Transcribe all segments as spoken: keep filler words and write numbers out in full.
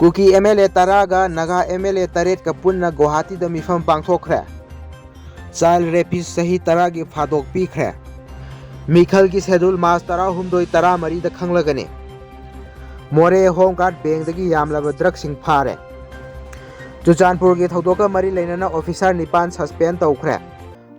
ꯀꯨꯀꯤ M L ꯑꯦ ꯇꯔꯥꯒ Naga M L ꯑꯦ ꯇꯔꯦꯠꯀ ꯄꯨꯟꯅ ꯒꯨꯋꯥꯍꯥꯇꯤꯗ ꯃꯤꯐꯝ ꯄꯥꯡꯊꯣꯛꯈ꯭ꯔꯦ꯫ ꯆꯥꯏꯜ ꯔꯦꯄꯤꯁ ꯆꯍꯤ ꯇꯔꯥꯒꯤ ꯐꯥꯗꯣꯛ ꯄꯤꯈ꯭ꯔꯦ꯫ ꯃꯤꯈꯜꯒꯤ ꯁꯦꯗꯨꯜ ꯃꯥꯔꯆ ꯇꯔꯥꯍꯨꯝꯗꯣꯏ ꯇꯔꯥꯃꯔꯤꯗ ꯈꯪꯂꯒꯅꯤ꯫ ꯃꯣꯔꯦ ꯍꯣꯝ ꯒꯥꯔꯗ ꯕꯦꯡꯗꯒꯤ ꯌꯥꯝꯂꯕ ꯗ꯭ꯔꯒꯁꯤꯡ ꯐꯥꯔꯦ꯫ ꯆꯨꯔꯆꯥꯟꯄꯨꯔꯒꯤ ꯊꯧꯗꯣꯛꯀ ꯃꯔꯤ ꯂꯩꯅꯅ ꯑꯣꯐꯤꯁꯥꯔ ꯅꯤꯄꯥꯟ ꯁꯁꯄꯦꯟ ꯇꯧꯈ꯭ꯔꯦ꯫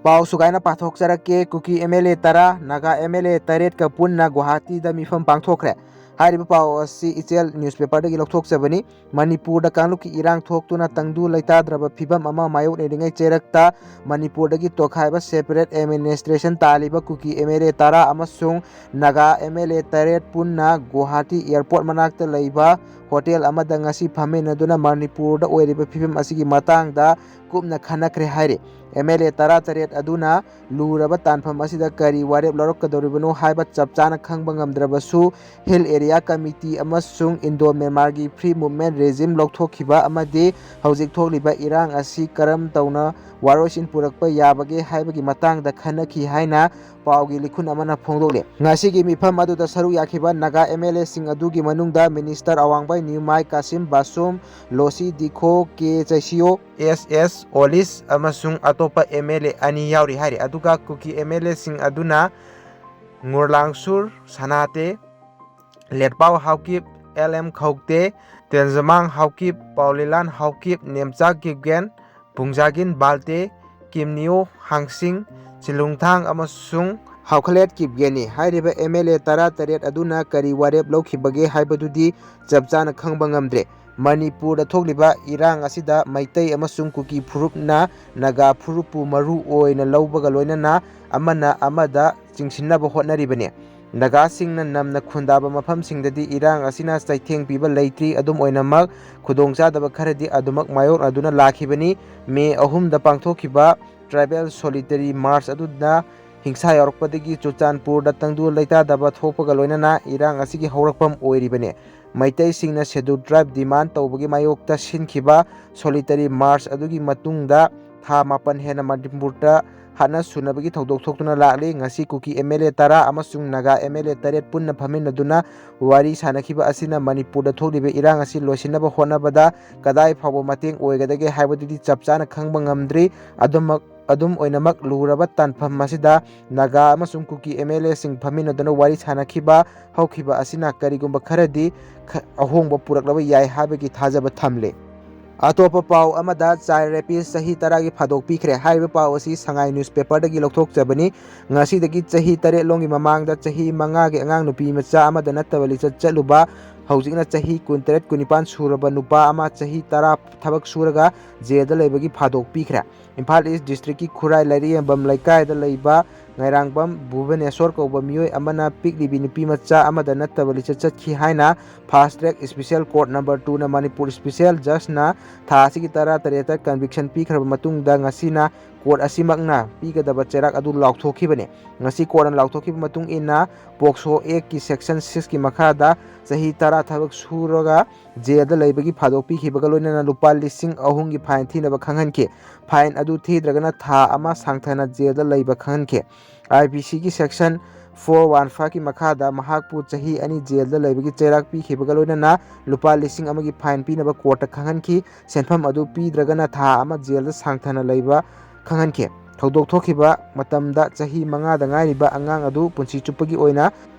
ꯄꯥꯎ ꯁꯨꯒꯥꯏꯅ ꯄꯥꯊꯣꯛꯆꯔꯛꯀꯦ꯫ ꯀꯨꯀꯤ ꯑꯦꯝ ꯑꯦꯜ ꯑꯦ ꯇꯔꯥ, ꯅꯥꯒꯥ ꯑꯦꯝ ꯑꯦꯜ ꯑꯦ ꯇꯔꯦꯠꯀ ꯄꯨꯟꯅ ꯒꯨꯋꯥꯍꯥꯇꯤꯗ ꯃꯤꯐꯝ ꯄꯥꯡꯊꯣꯛꯈ꯭ꯔꯦ꯫ ꯍꯥꯏꯔꯤꯕ ꯄꯥꯎ ꯑꯁꯤ ꯏꯆꯦꯜ ꯅ꯭ꯌꯨꯁꯄꯦꯄꯔꯗꯒꯤ ꯂꯧꯊꯣꯛꯆꯕꯅꯤ꯫ ꯃꯅꯤꯄꯨꯔꯗ ꯀꯥꯡꯂꯨꯞꯀꯤ ꯏꯔꯥꯡ ꯊꯣꯛꯇꯨꯅ ꯇꯪꯗꯨ ꯂꯩꯇꯥꯗ꯭ꯔꯕ ꯐꯤꯕꯝ ꯑꯃ ꯃꯥꯌꯣꯛꯅꯔꯤꯉꯩ ꯆꯩꯔꯛꯇ ꯃꯅꯤꯄꯨꯔꯗꯒꯤ ꯇꯣꯈꯥꯏꯕ ꯁꯦꯄꯔꯦꯠ ꯑꯦꯗꯃꯤꯅꯤꯁꯇ꯭ꯔꯦꯁꯟ ꯇꯥꯜꯂꯤꯕ ꯀꯨꯀꯤ ꯑꯦꯝ ꯑꯦꯜ ꯑꯦ ꯇꯔꯥ ꯑꯃꯁꯨꯡ ꯅꯥꯒꯥ ꯑꯦꯝ ꯑꯦꯜ ꯑꯦ ꯇꯔꯦꯠ ꯄꯨꯟꯅ ꯒꯨꯋꯥꯍꯥꯇꯤ ꯑꯦꯌꯔꯄꯣꯔꯠ ꯃꯅꯥꯛꯇ ꯂꯩꯕ ꯍꯣꯇꯦꯜ ꯑꯃꯗ ꯉꯁꯤ ꯐꯝꯃꯤꯟꯅꯗꯨꯅ ꯃꯅꯤꯄꯨꯔꯗ ꯑꯣꯏꯔꯤꯕ ꯐꯤꯕꯝ ꯑꯁꯤꯒꯤ ꯃꯇꯥꯡꯗ ꯀꯨꯞꯅ ꯈꯟꯅꯈ꯭ꯔꯦ ꯍꯥꯏꯔꯤ꯫ ꯑꯦꯝ ꯑꯦꯜ ꯑꯦ ꯇꯔꯥꯇꯔꯦꯠ ꯑꯗꯨꯅ ꯂꯨꯔꯕ ꯇꯥꯟꯐꯝ ꯑꯁꯤꯗ ꯀꯔꯤ ꯋꯥꯔꯦꯞ ꯂꯧꯔꯛꯀꯗꯧꯔꯤꯕꯅꯣ ꯍꯥꯏꯕ ꯆꯞ ꯆꯥꯅ ꯈꯪꯕ ꯉꯝꯗ꯭ꯔꯕꯁꯨ, ꯍꯤꯜ ꯑꯦꯔꯤꯌꯥ ꯀꯃꯤꯇꯤ ꯑꯃꯁꯨꯡ ꯏꯟꯗꯣ ꯃ꯭ꯌꯥꯟꯃꯥꯔꯒꯤ ꯐ꯭ꯔꯤ ꯃꯨꯚꯃꯦꯟ ꯔꯦꯖꯤꯝ ꯂꯧꯊꯣꯛꯈꯤꯕ ꯑꯃꯗꯤ ꯍꯧꯖꯤꯛ ꯊꯣꯛꯂꯤꯕ ꯏꯔꯥꯡ ꯑꯁꯤ ꯀꯔꯝ ꯇꯧꯅ ꯋꯥꯔꯣꯏꯁꯤꯟ ꯄꯨꯔꯛꯄ ꯌꯥꯕꯒꯦ ꯍꯥꯏꯕꯒꯤ ꯃꯇꯥꯡꯗ ꯈꯟꯅꯈꯤ ꯍꯥꯏꯅ ꯄꯥꯎꯒꯤ ꯂꯤꯈꯨꯟ ꯑꯃꯅ ꯐꯣꯡꯗꯣꯛꯂꯤ꯫ ꯉꯁꯤꯒꯤ ꯃꯤꯐꯝ ꯑꯗꯨꯗ ꯁꯔꯨꯛ ꯌꯥꯈꯤꯕ ꯅꯥꯒꯥ ꯑꯦꯝ ꯑꯦꯜ ꯑꯦꯁꯤꯡ ꯑꯗꯨꯒꯤ ꯃꯅꯨꯡꯗ ꯃꯤꯅꯤꯁꯇꯔ ꯑꯋꯥꯡꯕ ꯅ꯭ꯌꯨꯃꯥꯏ ꯀꯥꯁꯤꯝ ꯕꯥꯁꯨꯝ, ꯂꯣꯁꯤ ꯗꯤꯈꯣ, ꯀꯦ ꯆꯩꯁꯤꯌꯣ, ꯑꯦꯁ ꯑꯦꯁ ꯑꯣꯂꯤꯁ ꯑꯃꯁꯨꯡ ꯑꯇꯣꯞꯄ ꯑꯦꯝ ꯑꯦꯜ ꯑꯦ ꯑꯅꯤ ꯌꯥꯎꯔꯤ ꯍꯥꯏꯔꯤ꯫ ꯑꯗꯨꯒ ꯀꯨꯀꯤ ꯑꯦꯝ ꯑꯦꯜ ꯑꯦꯁꯤꯡ ꯑꯗꯨꯅ ꯉꯨꯔꯂꯥꯡꯁꯨꯔ ꯁꯅꯥꯇꯦ, ꯂꯦꯠꯄꯥꯎ ꯍꯥꯎꯀꯤꯞ, ꯑꯦꯜ ꯑꯦꯝ ꯈꯧꯇꯦ, ꯇꯦꯟꯖꯃꯥꯡ ꯍꯥꯎꯀꯤꯞ, ꯄꯥꯎꯂꯤꯂꯥꯟ ꯍꯥꯎꯀꯤꯞ, ꯅꯦꯝꯆꯥꯛ ꯀꯤꯞꯒꯦꯟ, ꯄꯨꯡꯖꯥꯒꯤꯟ ꯕꯥꯜꯇꯦ, ꯀꯤꯝꯅꯤꯌꯣ ꯍꯥꯡꯁꯤꯡ, ꯆꯤꯂꯨꯡꯊꯥꯡ ꯑꯃꯁꯨꯡ ꯍꯥꯎꯈꯂꯦꯠ ꯀꯤꯞꯒꯦꯟꯅꯤ꯫ ꯍꯥꯏꯔꯤꯕ ꯑꯦꯝ ꯑꯦꯜ ꯑꯦ ꯇꯔꯥꯇꯔꯦꯠ ꯑꯗꯨꯅ ꯀꯔꯤ ꯋꯥꯔꯦꯞ ꯂꯧꯈꯤꯕꯒꯦ ꯍꯥꯏꯕꯗꯨꯗꯤ ꯆꯞ ꯆꯥꯅ ꯈꯪꯕ ꯉꯝꯗ꯭ꯔꯦ꯫ ꯃꯅꯤꯄꯨꯔꯗ ꯊꯣꯛꯂꯤꯕ ꯏꯔꯥꯡ ꯑꯁꯤꯗ ꯃꯩꯇꯩ ꯑꯃꯁꯨꯡ ꯀꯨꯀꯤ ꯐꯨꯔꯨꯞꯅ ꯅꯥꯒꯥ ꯐꯨꯔꯨꯞꯄꯨ ꯃꯔꯨ ꯑꯣꯏꯅ ꯂꯧꯕꯒ ꯂꯣꯏꯅꯅ ꯑꯃꯅ ꯑꯃꯗ ꯆꯤꯡꯁꯤꯟꯅꯕ ꯍꯣꯠꯅꯔꯤꯕꯅꯤ꯫ ꯅꯥꯒꯥꯁꯤꯡꯅ ꯅꯝꯅ ꯈꯨꯟꯗꯥꯕ ꯃꯐꯝꯁꯤꯡꯗꯗꯤ ꯏꯔꯥꯡ ꯑꯁꯤꯅ ꯆꯩꯊꯦꯡ ꯄꯤꯕ ꯂꯩꯇ꯭ꯔꯤ꯫ ꯑꯗꯨꯝ ꯑꯣꯏꯅꯃꯛ, ꯈꯨꯗꯣꯡꯆꯥꯗꯕ ꯈꯔꯗꯤ ꯑꯗꯨꯃꯛ ꯃꯥꯌꯣꯛꯅꯗꯨꯅ ꯂꯥꯛꯈꯤꯕꯅꯤ꯫ ꯃꯦ ꯑꯍꯨꯝꯗ ꯄꯥꯡꯊꯣꯛꯈꯤꯕ ꯇ꯭ꯔꯥꯏꯕꯦꯜ ꯁꯣꯂꯤꯗꯔꯤ ꯃꯥꯔꯆ ꯑꯗꯨꯗ ꯍꯤꯡꯁꯥ ꯌꯥꯎꯔꯛꯄꯗꯒꯤ ꯆꯨꯔꯆꯥꯟꯄꯨꯔꯗ ꯇꯪꯗꯨ ꯂꯩꯇꯥꯗꯕ ꯊꯣꯛꯄꯒ ꯂꯣꯏꯅꯅ ꯏꯔꯥꯡ ꯑꯁꯤꯒꯤ ꯍꯧꯔꯛꯐꯝ ꯑꯣꯏꯔꯤꯕꯅꯤ꯫ ꯃꯩꯇꯩꯁꯤꯡꯅ ꯁꯦꯗꯨꯜ ꯇ꯭ꯔꯥꯏꯕ ꯗꯤꯃꯥꯟ ꯇꯧꯕꯒꯤ ꯃꯥꯌꯣꯛꯇ ꯁꯤꯟꯈꯤꯕ ꯁꯣꯂꯤꯗꯔꯤ ꯃꯥꯔꯆ ꯑꯗꯨꯒꯤ ꯃꯇꯨꯡꯗ ꯊꯥ ꯃꯥꯄꯟ ꯍꯦꯟꯅ ꯃꯅꯤꯄꯨꯔꯗ ꯍꯥꯠꯅ ꯁꯨꯅꯕꯒꯤ ꯊꯧꯗꯣꯛ ꯊꯣꯛꯇꯨꯅ ꯂꯥꯛꯂꯤ꯫ ꯉꯁꯤ ꯀꯨꯀꯤ ꯑꯦꯝ ꯑꯦꯜ ꯑꯦ ꯇꯔꯥ ꯑꯃꯁꯨꯡ ꯅꯥꯒꯥ ꯑꯦꯝ ꯑꯦꯜ ꯑꯦ ꯇꯔꯦꯠ ꯄꯨꯟꯅ ꯐꯝꯃꯤꯟꯅꯗꯨꯅ ꯋꯥꯔꯤ ꯁꯥꯅꯈꯤꯕ ꯑꯁꯤꯅ ꯃꯅꯤꯄꯨꯔꯗ ꯊꯣꯛꯂꯤꯕ ꯏꯔꯥꯡ ꯑꯁꯤ ꯂꯣꯏꯁꯤꯟꯅꯕ ꯍꯣꯠꯅꯕꯗ ꯀꯗꯥꯏ ꯐꯥꯎꯕ ꯃꯇꯦꯡ ꯑꯣꯏꯒꯗꯒꯦ ꯍꯥꯏꯕꯗꯨꯗꯤ ꯆꯞ ꯆꯥꯅ ꯈꯪꯕ ꯉꯝꯗ꯭ꯔꯤ꯫ ꯑꯗꯨꯃꯛ ꯑꯗꯨꯝ ꯑꯣꯏꯅꯃꯛ, ꯂꯨꯔꯕ ꯇꯥꯟꯐꯝ ꯑꯁꯤꯗ ꯅꯥꯒꯥ ꯑꯃꯁꯨꯡ ꯀꯨꯀꯤ ꯑꯦꯝ ꯑꯦꯜ ꯑꯦꯁꯤꯡ ꯐꯝꯃꯤꯟꯅꯗꯨꯅ ꯋꯥꯔꯤ ꯁꯥꯅꯈꯤꯕ ꯍꯧꯈꯤꯕ ꯑꯁꯤꯅ ꯀꯔꯤꯒꯨꯝꯕ ꯈꯔꯗꯤ ꯈ-, ꯑꯍꯣꯡꯕ ꯄꯨꯔꯛꯂꯕ ꯌꯥꯏ ꯍꯥꯏꯕꯒꯤ ꯊꯥꯖꯕ ꯊꯝꯂꯤ꯫ ꯑꯇꯣꯞꯄ ꯄꯥꯎ ꯑꯃꯗ, ꯆꯥꯏꯜ ꯔꯦꯄꯤꯁ ꯆꯍꯤ ꯇꯔꯥꯒꯤ ꯐꯥꯗꯣꯛ ꯄꯤꯈ꯭ꯔꯦ꯫ ꯍꯥꯏꯔꯤꯕ ꯄꯥꯎ ꯑꯁꯤ ꯁꯉꯥꯏ ꯅ꯭ꯌꯨꯁꯄꯦꯄꯔꯗꯒꯤ ꯂꯧꯊꯣꯛꯆꯕꯅꯤ꯫ ꯉꯁꯤꯗꯒꯤ ꯆꯍꯤ ꯇꯔꯦꯠ ꯂꯣꯝꯒꯤ ꯃꯃꯥꯡꯗ ꯆꯍꯤ ꯃꯉꯥꯒꯤ ꯑꯉꯥꯡ ꯅꯨꯄꯤ ꯃꯆꯥ ꯑꯃꯗ ꯅꯠꯇꯕ ꯂꯤꯆꯠ ꯆꯠꯂꯨꯕ, ꯍꯧꯖꯤꯛꯅ ꯆꯍꯤ ꯀꯨꯟꯇꯔꯦꯠ ꯀꯨꯟꯅꯤꯄꯥꯟ ꯁꯨꯔꯕ ꯅꯨꯄꯥ ꯑꯃ ꯆꯍꯤ ꯇꯔꯥ ꯊꯕꯛ ꯁꯨꯔꯒ ꯖꯦꯜꯗ ꯂꯩꯕꯒꯤ ꯐꯥꯗꯣꯛ ꯄꯤꯈ꯭ꯔꯦ꯫ ꯏꯝꯐꯥꯜ ꯏꯁ ꯗꯤꯁꯇ꯭ꯔꯤꯛꯀꯤ ꯈꯨꯔꯥꯏ ꯂꯥꯏꯔꯤꯌꯦꯝꯕꯝ ꯂꯩꯀꯥꯏꯗ ꯂꯩꯕ ꯉꯥꯏꯔꯥꯡꯕꯝ ꯚꯨꯕꯅꯦꯁꯣꯔ ꯀꯧꯕ ꯃꯤꯑꯣꯏ ꯑꯃꯅ ꯄꯤꯛꯂꯤꯕꯤ ꯅꯨꯄꯤ ꯃꯆꯥ ꯑꯃꯗ ꯅꯠꯇꯕ ꯂꯤꯆꯠ ꯆꯠꯈꯤ ꯍꯥꯏꯅ fast track special court number ꯇꯨꯅ ꯃꯅꯤꯄꯨꯔ ꯏꯁꯄꯤꯁꯦꯜ ꯖꯁꯅ ꯊꯥ ꯑꯁꯤꯒꯤ ꯇꯔꯥ ꯇꯔꯦꯠꯇ ꯀꯟꯚꯤꯛꯁꯟ ꯄꯤꯈ꯭ꯔꯕ ꯃꯇꯨꯡꯗ, ꯉꯁꯤꯅ ꯀꯣꯔꯠ ꯑꯁꯤꯃꯛꯅ ꯄꯤꯒꯗꯕ ꯆꯩꯔꯥꯛ ꯑꯗꯨ ꯂꯥꯎꯊꯣꯛꯈꯤꯕꯅꯤ꯫ ꯉꯁꯤ ꯀꯣꯔꯠꯅ ꯂꯥꯎꯊꯣꯛꯈꯤꯕ ꯃꯇꯨꯡ ꯏꯟꯅ, ꯄꯣꯛꯁꯣ ꯑꯦꯛꯀꯤ ꯁꯦꯛꯁꯟ ꯁꯤꯛꯁꯀꯤ ꯃꯈꯥꯗ ꯆꯍꯤ ꯇꯔꯥ ꯊꯕꯛ ꯁꯨꯔꯒ ꯖꯦꯜꯗ ꯂꯩꯕꯒꯤ ꯐꯥꯗꯣꯛ ꯄꯤꯈꯤꯕꯒ ꯂꯣꯏꯅꯅ ꯂꯨꯄꯥ ꯂꯤꯁꯤꯡ ꯑꯍꯨꯝꯒꯤ ꯐꯥꯏꯟ ꯊꯤꯅꯕ ꯈꯪꯍꯟꯈꯤ꯫ ꯐꯥꯏꯟ ꯑꯗꯨ ꯊꯤꯗ꯭ꯔꯒꯅ ꯊꯥ ꯑꯃ ꯁꯥꯡꯊꯅ ꯖꯦꯜꯗ ꯂꯩꯕ ꯈꯪꯍꯟꯈꯤ꯫ ꯑꯥꯏ ꯄꯤ ꯁꯤꯒꯤ ꯁꯦꯛꯁꯟ ꯐꯣꯔ ꯋꯥꯟ ꯐꯥꯏꯚꯀꯤ ꯃꯈꯥꯗ ꯃꯍꯥꯛꯄꯨ ꯆꯍꯤ ꯑꯅꯤ ꯖꯦꯜꯗ ꯂꯩꯕꯒꯤ ꯆꯩꯔꯥꯛ ꯄꯤꯈꯤꯕꯒ ꯂꯣꯏꯅꯅ ꯂꯨꯄꯥ ꯂꯤꯁꯤꯡ ꯑꯃꯒꯤ ꯐꯥꯏꯟ ꯄꯤꯅꯕ ꯀꯣꯔꯠꯇ ꯈꯪꯍꯟꯈꯤ꯫ ꯁꯦꯟꯐꯝ ꯑꯗꯨ ꯄꯤꯗ꯭ꯔꯒꯅ ꯊꯥ ꯑꯃ ꯖꯦꯜꯗ ꯁꯥꯡꯊꯅ ꯂꯩꯕ ꯈꯪꯍꯟꯈꯤ꯫ ꯊꯧꯗꯣꯛ ꯊꯣꯛꯈꯤꯕ ꯃꯇꯝꯗ ꯆꯍꯤ ꯃꯉꯥꯗ ꯉꯥꯏꯔꯤꯕ ꯑꯉꯥꯡ ꯑꯗꯨ ꯄꯨꯟꯁꯤ ꯆꯨꯞꯄꯒꯤ ꯑꯣꯏꯅ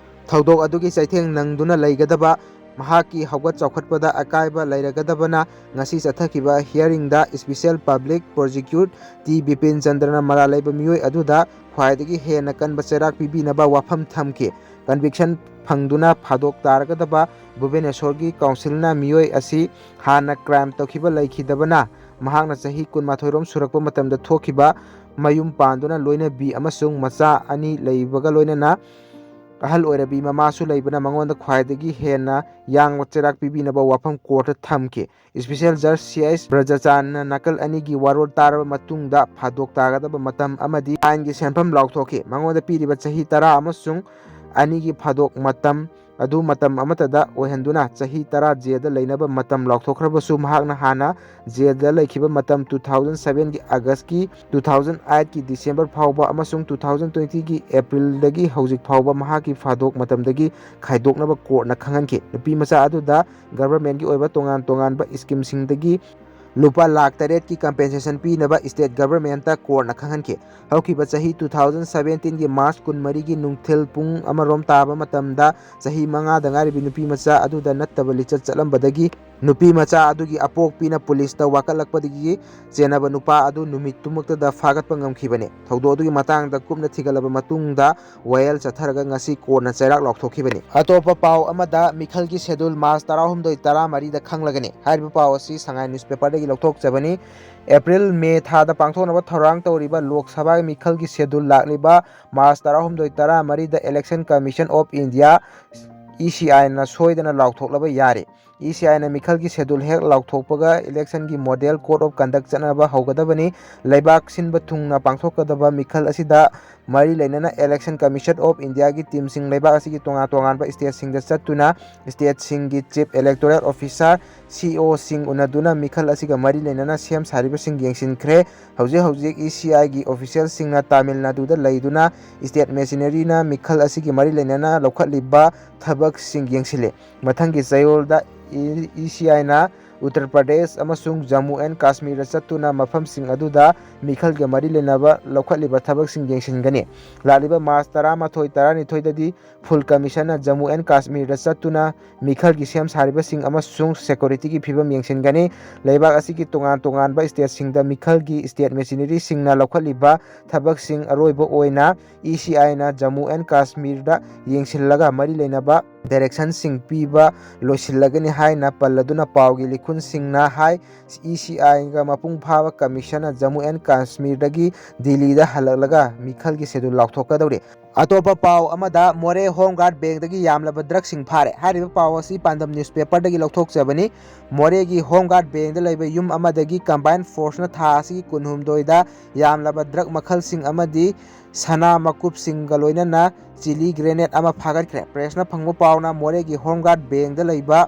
ꯊꯧꯗꯣꯛ ꯑꯗꯨꯒꯤ ꯆꯩꯊꯦꯡ ꯅꯪꯗꯨꯅ ꯂꯩꯒꯗꯕ, ꯃꯍꯥꯛꯀꯤ ꯍꯧꯒꯠ ꯆꯥꯎꯈꯠꯄꯗ ꯑꯀꯥꯏꯕ ꯂꯩꯔꯒꯗꯕꯅ ꯉꯁꯤ ꯆꯠꯊꯈꯤꯕ ꯍꯤꯌꯥꯔꯤꯡꯗ ꯏꯁꯄꯤꯁꯦꯜ ꯄꯕ꯭ꯂꯤꯛ ꯄ꯭ꯔꯣꯁꯤꯀ꯭ꯌꯨꯠ ꯇꯤ ꯕꯤꯄꯤꯟ ꯆꯟꯗ꯭ꯔꯅ ꯃꯔꯥꯜ ꯂꯩꯕ ꯃꯤꯑꯣꯏ ꯑꯗꯨꯗ ꯈ꯭ꯋꯥꯏꯗꯒꯤ ꯍꯦꯟꯅ ꯀꯟꯕ ꯆꯩꯔꯥꯛ ꯄꯤꯕꯤꯅꯕ ꯋꯥꯐꯝ ꯊꯝꯈꯤ꯫ ꯀꯟꯚꯤꯛꯁꯟ ꯐꯪꯗꯨꯅ ꯐꯥꯗꯣꯛ ꯇꯥꯔꯒꯗꯕ ꯚꯨꯕꯅꯦꯁꯣꯔꯒꯤ ꯀꯥꯎꯟꯁꯤꯜꯅ ꯃꯤꯑꯣꯏ ꯑꯁꯤ ꯍꯥꯟꯅ ꯀ꯭ꯔꯥꯏꯝ ꯇꯧꯈꯤꯕ ꯂꯩꯈꯤꯗꯕꯅ, ꯃꯍꯥꯛꯅ ꯆꯍꯤ ꯀꯨꯟꯃꯥꯊꯣꯏ ꯔꯣꯝ ꯁꯨꯔꯛꯄ ꯃꯇꯝꯗ ꯊꯣꯛꯈꯤꯕ ꯃꯌꯨꯝ ꯄꯥꯟꯗꯨꯅ ꯂꯣꯏꯅꯕꯤ ꯑꯃꯁꯨꯡ ꯃꯆꯥ ꯑꯅꯤ ꯂꯩꯕꯒ ꯂꯣꯏꯅꯅ ꯑꯍꯜ ꯑꯣꯏꯔꯕꯤ ꯃꯃꯥꯁꯨ ꯂꯩꯕꯅ ꯃꯉꯣꯟꯗ ꯈ꯭ꯋꯥꯏꯗꯒꯤ ꯍꯦꯟꯅ ꯌꯥꯡꯕ ꯆꯩꯔꯥꯛ ꯄꯤꯕꯤꯅꯕ ꯋꯥꯐꯝ ꯀꯣꯔꯠꯇ ꯊꯝꯈꯤ꯫ ꯏꯁꯄꯤꯁꯦꯜ ꯖꯖ ꯁꯤ ꯑꯩꯆ ꯕ꯭ꯔꯖꯆꯥꯟꯅ ꯅꯥꯀꯜ ꯑꯅꯤꯒꯤ ꯋꯥꯔꯣꯜ ꯇꯥꯔꯕ ꯃꯇꯨꯡꯗ ꯐꯥꯗꯣꯛ ꯇꯥꯒꯗꯕ ꯃꯇꯝ ꯑꯃꯗꯤ ꯐꯥꯏꯟꯒꯤ ꯁꯦꯟꯐꯝ ꯂꯥꯎꯊꯣꯛꯈꯤ꯫ ꯃꯉꯣꯟꯗ ꯄꯤꯔꯤꯕ ꯆꯍꯤ ꯇꯔꯥ ꯑꯃꯁꯨꯡ ꯑꯅꯤꯒꯤ ꯐꯥꯗꯣꯛ ꯃꯇꯝ ꯑꯗꯨ ꯃꯇꯝ ꯑꯃꯠꯇꯗ ꯑꯣꯏꯍꯟꯗꯨꯅ ꯆꯍꯤ ꯇꯔꯥ ꯖꯦꯜꯗ ꯂꯩꯅꯕ ꯃꯇꯝ ꯂꯥꯎꯊꯣꯛꯈ꯭ꯔꯕꯁꯨ, ꯃꯍꯥꯛꯅ ꯍꯥꯟꯅ ꯖꯦꯜꯗ ꯂꯩꯈꯤꯕ ꯃꯇꯝ two thousand sevenꯒꯤ Augustꯀꯤ two thousand eightꯀꯤ December ꯐꯥꯎꯕ ꯑꯃꯁꯨꯡ two thousand twentyꯒꯤ Aprilꯗꯒꯤ ꯍꯧꯖꯤꯛ ꯐꯥꯎꯕ ꯃꯍꯥꯛꯀꯤ ꯐꯥꯗꯣꯛ ꯃꯇꯝꯗꯒꯤ ꯈꯥꯏꯗꯣꯛꯅꯕ courtꯅ ꯈꯪꯍꯟꯈꯤ꯫ ꯅꯨꯄꯤ ꯃꯆꯥ ꯑꯗꯨꯗ governmentꯀꯤ ꯑꯣꯏꯕ ꯇꯣꯉꯥꯟ ꯇꯣꯉꯥꯟꯕ schemeꯁꯤꯡꯗꯒꯤ ꯂꯨꯄꯥ ꯂꯥꯈ ꯇꯔꯦꯠꯀꯤ compensation ꯄꯤꯅꯕ state governmentꯇ courtꯅ ꯈꯪꯍꯟꯈꯤ꯫ ꯍꯧꯈꯤꯕ ꯆꯍꯤ two thousand seventeenꯒꯤ March ꯀꯨꯟꯃꯔꯤꯒꯤ ꯅꯨꯡꯊꯤꯜ ꯄꯨꯡ ꯑꯃꯔꯣꯝ ꯇꯥꯕ ꯃꯇꯝꯗ ꯆꯍꯤ ꯃꯉꯥꯗ ꯉꯥꯏꯔꯤꯕꯤ ꯅꯨꯄꯤ ꯃꯆꯥ ꯑꯗꯨꯗ ꯅꯠꯇꯕ ꯂꯤꯆꯠ ꯆꯠꯂꯝꯕꯗꯒꯤ ꯅꯨꯄꯤ ꯃꯆꯥ ꯑꯗꯨꯒꯤ ꯑꯄꯣꯛꯄꯤꯅ ꯄꯨꯂꯤꯁꯇ ꯋꯥꯀꯠꯂꯛꯄꯗꯒꯤ ꯆꯦꯟꯅꯕ ꯅꯨꯄꯥ ꯑꯗꯨ ꯅꯨꯃꯤꯠꯇꯨꯃꯛꯇꯗ ꯐꯥꯒꯠꯄ ꯉꯝꯈꯤꯕꯅꯤ꯫ ꯊꯧꯗꯣꯛ ꯑꯗꯨꯒꯤ ꯃꯇꯥꯡꯗ ꯀꯨꯞꯅ ꯊꯤꯒꯠꯂꯕ ꯃꯇꯨꯡꯗ ꯋꯥꯌꯦꯜ ꯆꯠꯊꯔꯒ ꯉꯁꯤ courtꯅ ꯆꯩꯔꯥꯛ ꯂꯥꯎꯊꯣꯛꯈꯤꯕꯅꯤ꯫ ꯑꯇꯣꯞꯄ ꯄꯥꯎ ꯑꯃꯗ, ꯃꯤꯈꯜꯒꯤ schedule March ꯇꯔꯥꯍꯨꯝꯗꯣꯏ ꯇꯔꯥꯃꯔꯤꯗ ꯈꯪꯂꯒꯅꯤ꯫ ꯍꯥꯏꯔꯤꯕ ꯄꯥꯎ ꯑꯁꯤ ꯁꯉꯥꯏ newspaperꯗꯒꯤ ꯂꯧꯊꯣꯛꯆꯕꯅꯤ꯫ April May ꯊꯥꯗ ꯄꯥꯡꯊꯣꯛꯅꯕ ꯊꯧꯔꯥꯡ ꯇꯧꯔꯤꯕ ꯂꯣꯛ ꯁꯚꯥꯒꯤ ꯃꯤꯈꯜꯒꯤ schedule ꯂꯥꯛꯂꯤꯕ March ꯇꯔꯥꯍꯨꯝꯗꯣꯏ ꯇꯔꯥꯃꯔꯤꯗ Election Commission of India, ECIꯅ ꯁꯣꯏꯗꯅ ꯂꯥꯎꯊꯣꯛꯂꯕ ꯌꯥꯔꯦ꯫ ECIꯅ ꯃꯤꯈꯜꯒꯤ schedule ꯍꯦꯛ ꯂꯥꯎꯊꯣꯛꯄꯒ electionꯒꯤ model code of conduct ꯆꯠꯅꯕ ꯍꯧꯒꯗꯕꯅꯤ꯫ ꯂꯩꯕꯥꯛ ꯁꯤꯟꯕ ꯊꯨꯡꯅ ꯄꯥꯡꯊꯣꯛꯀꯗꯕ ꯃꯤꯈꯜ ꯑꯁꯤꯗ ꯃꯔꯤ ꯂꯩꯅꯅ Election Commission of Indiaꯒꯤ teamꯁꯤꯡ ꯂꯩꯕꯥꯛ ꯑꯁꯤꯒꯤ ꯇꯣꯉꯥꯟ ꯇꯣꯉꯥꯟꯕ stateꯁꯤꯡꯗ ꯆꯠꯇꯨꯅ stateꯁꯤꯡꯒꯤ Chief Electoral Officer, CEOꯁꯤꯡ ꯎꯅꯗꯨꯅ ꯃꯤꯈꯜ ꯑꯁꯤꯒ ꯃꯔꯤ ꯂꯩꯅꯅ ꯁꯦꯝ ꯁꯥꯔꯤꯕꯁꯤꯡ ꯌꯦꯡꯁꯤꯟꯈ꯭ꯔꯦ꯫ ꯍꯧꯖꯤꯛ ꯍꯧꯖꯤꯛ ECIꯒꯤ officialꯁꯤꯡꯅ ꯇꯥꯃꯤꯜ ꯅꯥꯗꯨꯗ ꯂꯩꯗꯨꯅ state machineryꯅ ꯃꯤꯈꯜ ꯑꯁꯤꯒꯤ ꯃꯔꯤ ꯂꯩꯅꯅ ꯂꯧꯈꯠꯂꯤꯕ ꯊꯕꯛꯁꯤꯡ ꯌꯦꯡꯁꯤꯜꯂꯤ꯫ ꯃꯊꯪꯒꯤ ꯆꯌꯣꯜꯗ ECIꯅ ꯎꯠꯇꯔ ꯄ꯭ꯔꯗꯦꯁ ꯑꯃꯁꯨꯡ ꯖꯝꯃꯨ ꯑꯦꯟ ꯀꯥꯁꯃꯤꯔꯗ ꯆꯠꯇꯨꯅ ꯃꯐꯝꯁꯤꯡ ꯑꯗꯨꯗ ꯃꯤꯈꯜꯒ ꯃꯔꯤ ꯂꯩꯅꯕ ꯂꯧꯈꯠꯂꯤꯕ ꯊꯕꯛꯁꯤꯡ ꯌꯦꯡꯁꯤꯟꯒꯅꯤ꯫ ꯂꯥꯛꯂꯤꯕ March ꯇꯔꯥꯃꯥꯊꯣꯏ, ꯇꯔꯥꯅꯤꯊꯣꯏꯗꯗꯤ full commissioner ꯖꯝꯃꯨ ꯑꯦꯟ ꯀꯥꯁꯃꯤꯔꯗ ꯆꯠꯇꯨꯅ ꯃꯤꯈꯜꯒꯤ ꯁꯦꯝ ꯁꯥꯔꯤꯕꯁꯤꯡ ꯑꯃꯁꯨꯡ securityꯒꯤ ꯐꯤꯕꯝ ꯌꯦꯡꯁꯤꯟꯒꯅꯤ꯫ ꯂꯩꯕꯥꯛ ꯑꯁꯤꯒꯤ ꯇꯣꯉꯥꯟ ꯇꯣꯉꯥꯟꯕ stateꯁꯤꯡꯗ ꯃꯤꯈꯜꯒꯤ state machineryꯁꯤꯡꯅ ꯂꯧꯈꯠꯂꯤꯕ ꯊꯕꯛꯁꯤꯡ ꯑꯔꯣꯏꯕ ꯑꯣꯏꯅ ECIꯅ ꯖꯝꯃꯨ ꯑꯦꯟ ꯀꯥꯁꯃꯤꯔꯗ ꯌꯦꯡꯁꯤꯜꯂꯒ ꯃꯔꯤ ꯂꯩꯅꯕ directionꯁꯤꯡ ꯄꯤꯕ ꯂꯣꯏꯁꯤꯜꯂꯒꯅꯤ ꯍꯥꯏꯅ ꯄꯜꯂꯗꯨꯅ ꯄꯥꯎꯒꯤ ꯂꯤꯈꯨꯟꯁꯤꯡꯅ ꯍꯥꯏ꯫ ECIꯒ ꯃꯄꯨꯡ ꯐꯥꯕ commissioner ꯖꯝꯃꯨ ꯑꯦꯟ ꯀꯥꯁꯃꯤꯔꯗꯒꯤ ꯗꯤꯜꯂꯤꯗ ꯍꯜꯂꯛꯂꯒ ꯃꯤꯈꯜꯒꯤ schedule ꯂꯥꯎꯊꯣꯛꯀꯗꯧꯔꯤ꯫ ꯑꯇꯣꯞꯄ ꯄꯥꯎ ꯑꯃꯗ, ꯃꯣꯔꯦ ꯍꯣꯝ ꯒꯥꯔꯗ ꯕꯦꯡꯗꯒꯤ ꯌꯥꯝꯂꯕ ꯗ꯭ꯔꯒꯁꯤꯡ ꯐꯥꯔꯦ꯫ ꯍꯥꯏꯔꯤꯕ ꯄꯥꯎ ꯑꯁꯤ ꯄꯥꯟꯗꯝ ꯅ꯭ꯌꯨꯁꯄꯦꯄꯔꯗꯒꯤ ꯂꯧꯊꯣꯛꯆꯕꯅꯤ꯫ ꯃꯣꯔꯦꯒꯤ ꯍꯣꯝ ꯒꯥꯔꯗ ꯕꯦꯡꯗ ꯂꯩꯕ ꯌꯨꯝ ꯑꯃꯗꯒꯤ ꯀꯝꯕꯥꯏꯟ ꯐꯣꯔꯁꯅ ꯊꯥ ꯑꯁꯤꯒꯤ ꯀꯨꯟꯍꯨꯝꯗꯣꯏꯗ ꯌꯥꯝꯂꯕ ꯗ꯭ꯔꯒ ꯃꯈꯜꯁꯤꯡ ꯑꯃꯗꯤ ꯁꯅꯥ ꯃꯀꯨꯞꯁꯤꯡꯒ ꯂꯣꯏꯅꯅ ꯆꯤꯂꯤ ꯒ꯭ꯔꯦꯅꯦꯗ ꯑꯃ ꯐꯥꯒꯠꯈ꯭ꯔꯦ꯫ ꯄ꯭ꯔꯦꯁꯅ ꯐꯪꯕ ꯄꯥꯎꯅ ꯃꯣꯔꯦꯒꯤ ꯍꯣꯝ ꯒꯥꯔꯗ ꯕꯦꯡꯗ ꯂꯩꯕ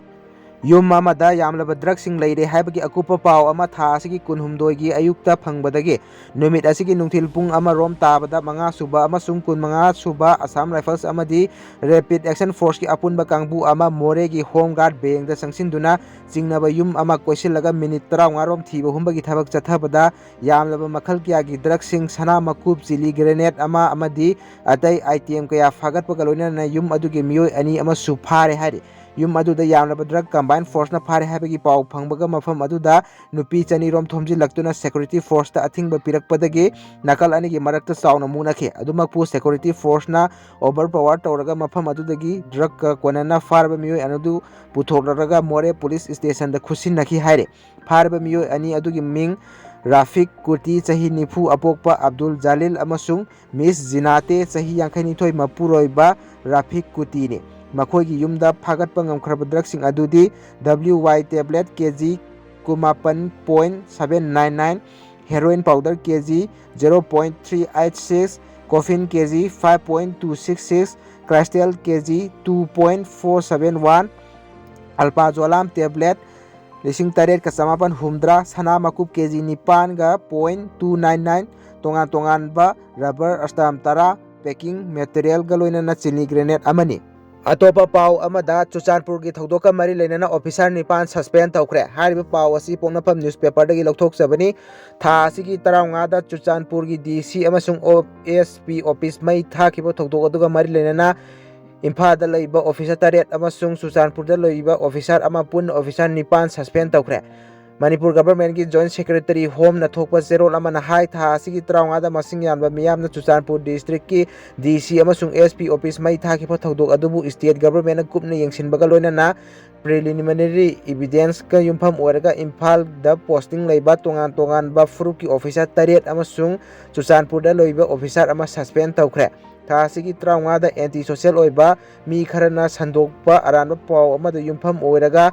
ꯌꯨꯝ ꯑꯃꯗ ꯌꯥꯝꯂꯕ ꯗ꯭ꯔꯒꯁꯤꯡ ꯂꯩꯔꯦ ꯍꯥꯏꯕꯒꯤ ꯑꯀꯨꯞꯄ ꯄꯥꯎ ꯑꯃ ꯊꯥ ꯑꯁꯤꯒꯤ ꯀꯨꯟꯍꯨꯝꯗꯣꯏꯒꯤ ꯑꯌꯨꯛꯇ ꯐꯪꯕꯗꯒꯤ ꯅꯨꯃꯤꯠ ꯑꯁꯤꯒꯤ ꯅꯨꯡꯊꯤꯜ ꯄꯨꯡ ꯑꯃ ꯔꯣꯝ ꯇꯥꯕꯗ ꯃꯉꯥ ꯁꯨꯕ ꯑꯃꯁꯨꯡ ꯀꯨꯟꯃꯉꯥ ꯁꯨꯕ ꯑꯁꯥꯝ ꯔꯥꯏꯐꯜꯁ ꯑꯃꯗꯤ ꯔꯦꯄꯤꯗ ꯑꯦꯛꯁꯟ ꯐꯣꯔꯁꯀꯤ ꯑꯄꯨꯟꯕ ꯀꯥꯡꯕꯨ ꯑꯃ ꯃꯣꯔꯦꯒꯤ ꯍꯣꯝ ꯒꯥꯔꯗ ꯕꯦꯡꯗ ꯆꯪꯁꯤꯟꯗꯨꯅ ꯆꯤꯡꯅꯕ ꯌꯨꯝ ꯑꯃ ꯀꯣꯏꯁꯤꯜꯂꯒ ꯃꯤꯅꯤꯠ ꯇꯔꯥꯃꯉꯥ ꯔꯣꯝ ꯊꯤꯕ ꯍꯨꯝꯕꯒꯤ ꯊꯕꯛ ꯆꯠꯊꯕꯗ ꯌꯥꯝꯂꯕ ꯃꯈꯜ ꯀꯌꯥꯒꯤ ꯗ꯭ꯔꯒꯁꯤꯡ, ꯁꯅꯥ ꯃꯀꯨꯞ, ꯆꯤꯂꯤ ꯒ꯭ꯔꯦꯅꯦꯗ ꯑꯃ ꯑꯃꯗꯤ ꯑꯇꯩ ꯑꯥꯏꯇꯦꯝ ꯀꯌꯥ ꯐꯥꯒꯠꯄꯒ ꯂꯣꯏꯅꯅ ꯌꯨꯝ ꯑꯗꯨꯒꯤ ꯃꯤꯑꯣꯏ ꯑꯅꯤ ꯑꯃꯁꯨ ꯐꯥꯔꯦ ꯍꯥꯏꯔꯤ꯫ ꯌꯨꯝ ꯑꯗꯨꯗ ꯌꯥꯝꯂꯕ ꯗ꯭ꯔꯒ ꯀꯝꯕꯥꯏꯟ ꯐꯣꯔꯁꯅ ꯐꯥꯔꯦ ꯍꯥꯏꯕꯒꯤ ꯄꯥꯎ ꯐꯪꯕꯒ ꯃꯐꯝ ꯑꯗꯨꯗ ꯅꯨꯄꯤ ꯆꯅꯤ ꯔꯣꯝ ꯊꯣꯝꯖꯤꯜꯂꯛꯇꯨꯅ ꯁꯦꯀ꯭ꯌꯨꯔꯤꯇꯤ ꯐꯣꯔꯁꯇ ꯑꯊꯤꯡꯕ ꯄꯤꯔꯛꯄꯗꯒꯤ ꯅꯥꯀꯜ ꯑꯅꯤꯒꯤ ꯃꯔꯛꯇ ꯆꯥꯎꯅ ꯃꯨꯅꯈꯤ꯫ ꯑꯗꯨꯃꯛꯄꯨ ꯁꯦꯀ꯭ꯌꯨꯔꯤꯇꯤ ꯐꯣꯔꯁꯅ ꯑꯣꯚꯔ ꯄꯋꯥꯔ ꯇꯧꯔꯒ ꯃꯐꯝ ꯑꯗꯨꯗꯒꯤ ꯗ꯭ꯔꯒꯀ ꯀꯣꯟꯅꯅ ꯐꯥꯔꯕ ꯃꯤꯑꯣꯏ ꯑꯗꯨ ꯄꯨꯊꯣꯛꯂꯔꯒ ꯃꯣꯔꯦ ꯄꯨꯂꯤꯁ ꯁ꯭ꯇꯦꯁꯟꯗ ꯈꯨꯠꯁꯤꯟꯅꯈꯤ ꯍꯥꯏꯔꯤ꯫ ꯐꯥꯔꯕ ꯃꯤꯑꯣꯏ ꯑꯅꯤ ꯑꯗꯨꯒꯤ ꯃꯤꯡ ꯔꯥꯐꯤꯛ ꯀꯨꯔꯇꯤ, ꯆꯍꯤ ꯅꯤꯐꯨ, ꯑꯄꯣꯛꯄ ꯑꯕꯗꯨꯜ ꯖꯥꯂꯤꯜ ꯑꯃꯁꯨꯡ ꯃꯤꯁ ꯖꯤꯅꯥꯇꯦ, ꯆꯍꯤ ꯌꯥꯡꯈꯩꯅꯤꯊꯣꯏ, ꯃꯄꯨꯔꯣꯏꯕ ꯔꯥꯐꯤꯛ ꯀꯨꯇꯤꯅꯤ꯫ ꯃꯈꯣꯏꯒꯤ ꯌꯨꯝꯗ ꯐꯥꯒꯠꯄ ꯉꯝꯈ꯭ꯔꯕ ꯗ꯭ꯔꯒꯁꯤꯡ ꯑꯗꯨꯗꯤ W Y tablet K G ꯀꯨꯟꯃꯥꯄꯟ point seven nine nine, heroin powder K G zero point three eight six, ꯀꯣꯐꯤꯟ K G five point two six six, crystal K G two point four seven one, alprazolam tablet ꯂꯤꯁꯤꯡ ꯇꯔꯦꯠꯀ ꯆꯃꯥꯄꯟ ꯍꯨꯝꯗ꯭ꯔꯥ, ꯁꯅꯥ ꯃꯀꯨꯞ K G ꯅꯤꯄꯥꯟꯒ point two nine nine, ꯇꯣꯉꯥꯟ ꯇꯣꯉꯥꯟꯕ ꯔꯕꯔ ꯁ꯭ꯇꯥꯝ ꯇꯔꯥ, ꯄꯦꯀꯤꯡ ꯃꯦꯇꯔꯤꯌꯦꯜꯒ ꯂꯣꯏꯅꯅ ꯆꯤꯅꯤ ꯒ꯭ꯔꯦꯅꯦꯗ ꯑꯃꯅꯤ꯫ ꯑꯇꯣꯞꯄ ꯄꯥꯎ ꯑꯃꯗ, ꯆꯨꯔꯆꯥꯟꯄꯨꯔꯒꯤ ꯊꯧꯗꯣꯛꯀ ꯃꯔꯤ ꯂꯩꯅꯅ ꯑꯣꯐꯤꯁꯥꯔ ꯅꯤꯄꯥꯟ ꯁꯁꯄꯦꯟ ꯇꯧꯈ꯭ꯔꯦ꯫ ꯍꯥꯏꯔꯤꯕ ꯄꯥꯎ ꯑꯁꯤ ꯄꯣꯛꯅꯐꯝ ꯅ꯭ꯌꯨꯁꯄꯦꯄꯔꯗꯒꯤ ꯂꯧꯊꯣꯛꯆꯕꯅꯤ꯫ ꯊꯥ ꯑꯁꯤꯒꯤ ꯇꯔꯥꯃꯉꯥꯗ ꯆꯨꯔꯆꯥꯟꯄꯨꯔꯒꯤ ꯗꯤ ꯁꯤ ꯑꯃꯁꯨꯡ ꯑꯣ ꯑꯦꯁ ꯄꯤ ꯑꯣꯐꯤꯁ ꯃꯩ ꯊꯥꯈꯤꯕ ꯊꯧꯗꯣꯛ ꯑꯗꯨꯒ ꯃꯔꯤ ꯂꯩꯅꯅ ꯏꯝꯐꯥꯜꯗ ꯂꯩꯕ ꯑꯣꯐꯤꯁꯥꯔ ꯇꯔꯦꯠ ꯑꯃꯁꯨꯡ ꯆꯨꯔꯆꯥꯟꯄꯨꯔꯗ ꯂꯩꯕ ꯑꯣꯐꯤꯁꯥꯔ ꯑꯃ, ꯄꯨꯟꯅ ꯑꯣꯐꯤꯁꯥꯔ ꯅꯤꯄꯥꯟ ꯁꯁꯄꯦꯟ ꯇꯧꯈ꯭ꯔꯦ꯫ ꯃꯅꯤꯄꯨꯔ ꯒꯚꯔꯟꯃꯦꯟꯠꯀꯤ ꯖꯣꯏꯟꯠ ꯁꯦꯀ꯭ꯔꯦꯇꯔꯤ ꯍꯣꯝꯅ ꯊꯣꯛꯄ ꯆꯦꯔꯣꯜ ꯑꯃꯅ ꯍꯥꯏ, ꯊꯥ ꯑꯁꯤꯒꯤ ꯇꯔꯥꯃꯉꯥꯗ ꯃꯁꯤꯡ ꯌꯥꯝꯂꯕ ꯃꯤꯌꯥꯝꯅ ꯆꯨꯔꯆꯥꯟꯄꯨꯔ ꯗꯤꯁꯇ꯭ꯔꯤꯛꯀꯤ ꯗꯤ ꯁꯤ ꯑꯃꯁꯨꯡ ꯑꯦꯁ ꯄꯤ ꯑꯣꯐꯤꯁ ꯃꯩ ꯊꯥꯈꯤꯕ ꯊꯧꯗꯣꯛ ꯑꯗꯨꯕꯨ ꯁ꯭ꯇꯦꯠ ꯒꯚꯔꯟꯃꯦꯟꯠꯅ ꯀꯨꯞꯅ ꯌꯦꯡꯁꯤꯟꯕꯒ ꯂꯣꯏꯅꯅ ꯄ꯭ꯔꯤꯂꯤꯃꯤꯅꯔꯤ ꯏꯚꯤꯗꯦꯟꯁꯀ ꯌꯨꯝꯐꯝ ꯑꯣꯏꯔꯒ ꯏꯝꯐꯥꯜꯗ ꯄꯣꯁꯇꯤꯡ ꯂꯩꯕ ꯇꯣꯉꯥꯟ ꯇꯣꯉꯥꯟꯕ ꯐꯨꯔꯨꯞꯀꯤ ꯑꯣꯐꯤꯁꯥꯔ ꯇꯔꯦꯠ ꯑꯃꯁꯨꯡ ꯆꯨꯔꯆꯥꯟꯄꯨꯔꯗ ꯂꯩꯕ ꯑꯣꯐꯤꯁꯥꯔ ꯑꯃ ꯁꯁꯄꯦꯟ ꯇꯧꯈ꯭ꯔꯦ꯫ ꯊꯥ ꯑꯁꯤꯒꯤ ꯇꯔꯥꯃꯉꯥꯗ ꯑꯦꯟꯇꯤ ꯁꯣꯁꯦꯜ ꯑꯣꯏꯕ ꯃꯤ ꯈꯔꯅ ꯁꯟꯗꯣꯛꯄ ꯑꯔꯥꯟꯕ ꯄꯥꯎ ꯑꯃꯗ ꯌꯨꯝꯐꯝ ꯑꯣꯏꯔꯒ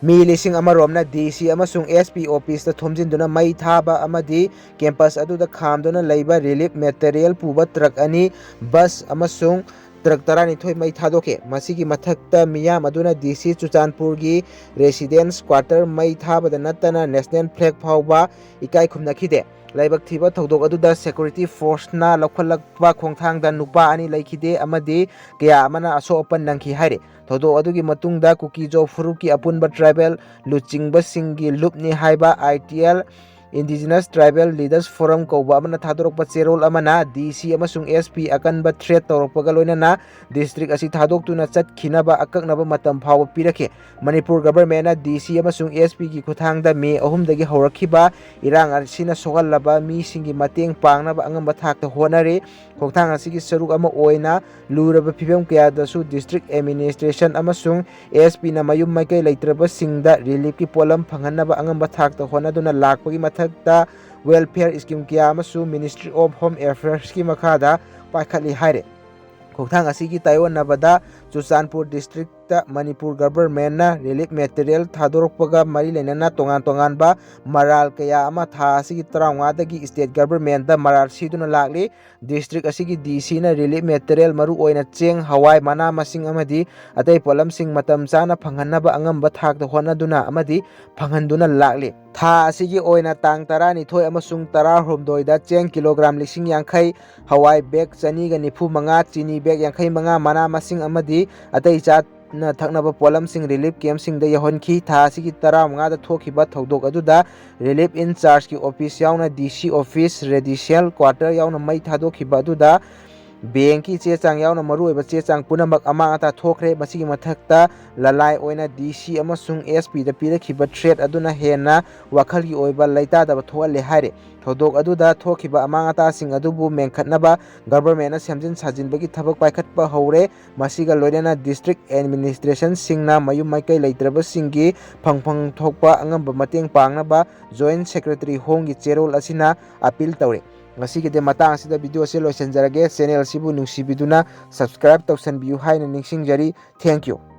ꯃꯤ ꯂꯤꯁꯤꯡ ꯑꯃ ꯔꯣꯝꯅ ꯗꯤ ꯁꯤ ꯑꯃꯁꯨꯡ ꯑꯦꯁ ꯄꯤ ꯑꯣꯐꯤꯁꯇ ꯊꯣꯝꯖꯤꯟꯗꯨꯅ ꯃꯩ ꯊꯥꯕ ꯑꯃꯗꯤ ꯀꯦꯝꯄꯁ ꯑꯗꯨꯗ ꯈꯥꯝꯗꯨꯅ ꯂꯩꯕ ꯔꯤꯂꯤꯐ ꯃꯦꯇꯔꯤꯌꯦꯜ ꯄꯨꯕ ꯇ꯭ꯔꯛ ꯑꯅꯤ, ꯕꯁ ꯑꯃꯁꯨꯡ ꯇ꯭ꯔꯛ ꯇꯔꯥꯅꯤꯊꯣꯏ ꯃꯩ ꯊꯥꯗꯣꯛꯈꯤ꯫ ꯃꯁꯤꯒꯤ ꯃꯊꯛꯇ ꯃꯤꯌꯥꯝ ꯑꯗꯨꯅ ꯗꯤ ꯁꯤ ꯆꯨꯔꯆꯥꯟꯄꯨꯔꯒꯤ ꯔꯦꯁꯤꯗꯦꯟꯁ ꯀ꯭ꯋꯥꯇꯔ ꯃꯩ ꯊꯥꯕꯗ ꯅꯠꯇꯅ ꯅꯦꯁꯅꯦꯜ ꯐ꯭ꯂꯦꯒ ꯐꯥꯎꯕ ꯏꯀꯥꯏ ꯈꯨꯝꯅꯈꯤꯗꯦ꯫ ꯂꯥꯏꯕꯛ ꯊꯤꯕ ꯊꯧꯗꯣꯛ ꯑꯗꯨꯗ ꯁꯦꯀ꯭ꯌꯨꯔꯤꯇꯤ ꯐꯣꯔꯁꯅ ꯂꯧꯈꯠꯂꯛꯄ ꯈꯣꯡꯊꯥꯡꯗ ꯅꯨꯄꯥ ꯑꯅꯤ ꯂꯩꯈꯤꯗꯦ ꯑꯃꯗꯤ ꯀꯌꯥ ꯑꯃꯅ ꯑꯁꯣꯛ ꯑꯄꯟ ꯅꯪꯈꯤ ꯍꯥꯏꯔꯤ꯫ ꯊꯧꯗꯣꯛ ꯑꯗꯨꯒꯤ ꯃꯇꯨꯡꯗ ꯀꯨꯀꯤꯖꯣ ꯐꯨꯔꯨꯞꯀꯤ ꯑꯄꯨꯟꯕ ꯇ꯭ꯔꯥꯏꯕꯦꯜ ꯂꯨꯆꯤꯡꯕꯁꯤꯡꯒꯤ ꯂꯨꯞꯅꯤ ꯍꯥꯏꯕ I T L, indigenous tribal leaders forum ꯀꯧꯕ ꯑꯃꯅ ꯊꯥꯗꯣꯔꯛꯄ ꯆꯦꯔꯣꯜ ꯑꯃꯅ ꯗꯤ ꯁꯤ ꯑꯃꯁꯨꯡ ꯑꯦꯁ ꯄꯤ ꯑꯀꯟꯕ ꯊ꯭ꯔꯦꯠ ꯇꯧꯔꯛꯄꯒ ꯂꯣꯏꯅꯅ ꯗꯤꯁꯇ꯭ꯔꯤꯛ ꯑꯁꯤ ꯊꯥꯗꯣꯛꯇꯨꯅ ꯆꯠꯈꯤꯅꯕ ꯑꯀꯛꯅꯕ ꯃꯇꯝ ꯐꯥꯎꯕ ꯄꯤꯔꯛꯈꯤ꯫ ꯃꯅꯤꯄꯨꯔ ꯒꯚꯔꯟꯃꯦꯟꯠꯅ ꯗꯤ ꯁꯤ ꯑꯃꯁꯨꯡ ꯑꯦꯁ ꯄꯤꯒꯤ ꯈꯨꯠꯊꯥꯡꯗ ꯃꯦ ꯑꯍꯨꯝꯗꯒꯤ ꯍꯧꯔꯛꯈꯤꯕ ꯏꯔꯥꯡ ꯑꯁꯤꯅ ꯁꯣꯛꯍꯜꯂꯕ ꯃꯤꯁꯤꯡꯒꯤ ꯃꯇꯦꯡ ꯄꯥꯡꯅꯕ ꯑꯉꯝꯕ ꯊꯥꯛꯇ ꯍꯣꯠꯅꯔꯤ꯫ ꯈꯣꯡꯊꯥꯡ ꯑꯁꯤꯒꯤ ꯁꯔꯨꯛ ꯑꯃ ꯑꯣꯏꯅ ꯂꯨꯔꯕ ꯐꯤꯕꯝ ꯀꯌꯥꯗꯁꯨ ꯗꯤꯁꯇ꯭ꯔꯤꯛ ꯑꯦꯗꯃꯤꯅꯤꯁꯇ꯭ꯔꯦꯁꯟ ꯑꯃꯁꯨꯡ ꯑꯦꯁ ꯄꯤꯅ ꯃꯌꯨꯝ ꯃꯀꯩ ꯂꯩꯇ꯭ꯔꯕꯁꯤꯡꯗ ꯔꯤꯂꯤꯐꯀꯤ ꯄꯣꯠꯂꯝ ꯐꯪꯍꯟꯅꯕ ꯑꯉꯝꯕ ꯊꯥꯛꯇ ꯍꯣꯠꯅꯗꯨꯅ ꯂꯥꯛꯄꯒꯤ ꯃꯊꯛꯇ ꯋꯦꯜꯐꯤꯌꯔ ꯁ꯭ꯀꯤꯝ ꯀꯌꯥ ꯑꯃꯁꯨ ꯃꯤꯅꯤꯁꯇ꯭ꯔꯤ ꯑꯣꯐ ꯍꯣꯝ ꯑꯦꯐꯤꯌꯔꯁꯀꯤ ꯃꯈꯥꯗ ꯄꯥꯏꯈꯠꯂꯤ ꯍꯥꯏꯔꯦ꯫ ꯈꯣꯡꯊꯥꯡ ꯑꯁꯤꯒꯤ ꯇꯥꯏꯑꯣꯟꯅꯕꯗ ꯆꯨꯔꯆꯥꯟꯄꯨꯔ ꯗꯤꯁꯇ꯭ꯔꯤꯛꯇ ꯃꯅꯤꯄꯨꯔ ꯒꯚꯔꯟꯃꯦꯟꯠꯅ ꯔꯤꯂꯤꯐ ꯃꯦꯇꯔꯤꯌꯦꯜ ꯊꯥꯗꯣꯔꯛꯄꯒ ꯃꯔꯤ ꯂꯩꯅꯅ ꯇꯣꯉꯥꯟ ꯇꯣꯉꯥꯟꯕ ꯃꯔꯥꯜ ꯀꯌꯥ ꯑꯃ ꯊꯥ ꯑꯁꯤꯒꯤ ꯇꯔꯥꯃꯉꯥꯗꯒꯤ ꯁ꯭ꯇꯦꯠ ꯒꯚꯔꯟꯃꯦꯟꯠꯇ ꯃꯔꯥꯜ ꯁꯤꯗꯨꯅ ꯂꯥꯛꯂꯤ꯫ ꯗꯤꯁꯇ꯭ꯔꯤꯛ ꯑꯁꯤꯒꯤ ꯗꯤ ꯁꯤꯅ ꯔꯤꯂꯤꯐ ꯃꯦꯇꯔꯤꯌꯦꯜ, ꯃꯔꯨꯑꯣꯏꯅ ꯆꯦꯡ, ꯍꯋꯥꯏ, ꯃꯅꯥ ꯃꯁꯤꯡ ꯑꯃꯗꯤ ꯑꯇꯩ ꯄꯣꯠꯂꯝꯁꯤꯡ ꯃꯇꯝ ꯆꯥꯅ ꯐꯪꯍꯟꯅꯕ ꯑꯉꯝꯕ ꯊꯥꯛꯇ ꯍꯣꯠꯅꯗꯨꯅ ꯑꯃꯗꯤ ꯐꯪꯍꯟꯗꯨꯅ ꯂꯥꯛꯂꯤ꯫ ꯊꯥ ꯑꯁꯤꯒꯤ ꯑꯣꯏꯅ ꯇꯥꯡ ꯇꯔꯥꯅꯤꯊꯣꯏ ꯑꯃꯁꯨꯡ ꯇꯔꯥꯍꯨꯝꯗꯣꯏꯗ ꯆꯦꯡ ꯀꯤꯂꯣꯒ꯭ꯔꯥꯝ ꯂꯤꯁꯤꯡ ꯌꯥꯡꯈꯩ, ꯍꯋꯥꯏ ꯕꯦꯒ ꯆꯅꯤꯒ ꯅꯤꯐꯨ ꯃꯉꯥ, ꯆꯤꯅꯤ ꯕꯦꯒ ꯌꯥꯡꯈꯩ ꯃꯉꯥ, ꯃꯅꯥ ꯃꯁꯤꯡ ꯑꯃꯗꯤ ꯑꯇꯩ ꯆꯥꯅ ꯊꯛꯅꯕ ꯄꯣꯠꯂꯝꯁꯤꯡ ꯔꯤꯂꯤꯐ ꯀꯦꯝꯞꯁꯤꯡꯗ ꯌꯧꯍꯟꯈꯤ꯫ ꯊꯥ ꯑꯁꯤꯒꯤ ꯇꯔꯥꯃꯉꯥꯗ ꯊꯣꯛꯈꯤꯕ ꯊꯧꯗꯣꯛ ꯑꯗꯨꯗ ꯔꯤꯂꯤꯐ ꯏꯟ ꯆꯥꯔꯖꯀꯤ ꯑꯣꯐꯤꯁ ꯌꯥꯎꯅ ꯗꯤ ꯁꯤ ꯑꯣꯐꯤꯁ, ꯔꯦꯗꯤꯁꯤꯌꯦꯜ ꯀ꯭ꯋꯥꯇꯔ ꯌꯥꯎꯅ ꯃꯩ ꯊꯥꯗꯣꯛꯈꯤꯕ ꯑꯗꯨꯗ ꯕꯦꯡꯀꯤ ꯆꯦ ꯆꯥꯡ ꯌꯥꯎꯅ ꯃꯔꯨꯑꯣꯏꯕ ꯆꯦ ꯆꯥꯡ ꯄꯨꯝꯅꯃꯛ ꯑꯃꯥꯡ ꯑꯇꯥ ꯊꯣꯛꯈ꯭ꯔꯦ꯫ ꯃꯁꯤꯒꯤ ꯃꯊꯛꯇ ꯂꯂꯥꯏ ꯑꯣꯏꯅ ꯗꯤ ꯁꯤ ꯑꯃꯁꯨꯡ ꯑꯦꯁ ꯄꯤꯗ ꯄꯤꯔꯛꯈꯤꯕ ꯊ꯭ꯔꯦꯠ ꯑꯗꯨꯅ ꯍꯦꯟꯅ ꯋꯥꯈꯜꯒꯤ ꯑꯣꯏꯕ ꯂꯩꯇꯥꯗꯕ ꯊꯣꯛꯍꯜꯂꯦ ꯍꯥꯏꯔꯤ꯫ ꯊꯧꯗꯣꯛ ꯑꯗꯨꯗ ꯊꯣꯛꯈꯤꯕ ꯑꯃꯥꯡ ꯑꯇꯥꯁꯤꯡ ꯑꯗꯨꯕꯨ ꯃꯦꯟꯈꯠꯅꯕ ꯒꯚꯔꯟꯃꯦꯟꯠꯅ ꯁꯦꯝꯖꯤꯟ ꯁꯥꯖꯤꯟꯕꯒꯤ ꯊꯕꯛ ꯄꯥꯏꯈꯠꯄ ꯍꯧꯔꯦ꯫ ꯃꯁꯤꯒ ꯂꯣꯏꯅꯅ ꯗꯤꯁꯇ꯭ꯔꯤꯛ ꯑꯦꯗꯃꯤꯅꯤꯁꯇ꯭ꯔꯦꯁꯟꯁꯤꯡꯅ ꯃꯌꯨꯝ ꯃꯀꯩ ꯂꯩꯇ꯭ꯔꯕꯁꯤꯡꯒꯤ ꯐꯪꯐꯝ ꯊꯣꯛꯄ ꯑꯉꯝꯕ ꯃꯇꯦꯡ ꯄꯥꯡꯅꯕ ꯖꯣꯏꯟꯠ ꯁꯦꯀ꯭ꯔꯦꯇꯔꯤ ꯍꯣꯝꯒꯤ ꯆꯦꯔꯣꯜ ꯑꯁꯤꯅ ꯑꯄꯤꯜ ꯇꯧꯔꯤ꯫ ꯉꯁꯤꯒꯤꯗꯤ ꯃꯇꯥꯡ ꯑꯁꯤꯗ ꯚꯤꯗꯤꯑꯣ ꯑꯁꯤ ꯂꯣꯏꯁꯤꯟꯖꯔꯒꯦ꯫ ꯆꯦꯅꯦꯜ ꯑꯁꯤꯕꯨ ꯅꯨꯡꯁꯤꯕꯤꯗꯨꯅ ꯁꯕꯁꯀ꯭ꯔꯥꯏꯕ ꯇꯧꯁꯟꯕꯤꯌꯨ ꯍꯥꯏꯅ ꯅꯤꯡꯁꯤꯡꯖꯔꯤ꯫ Thank you꯫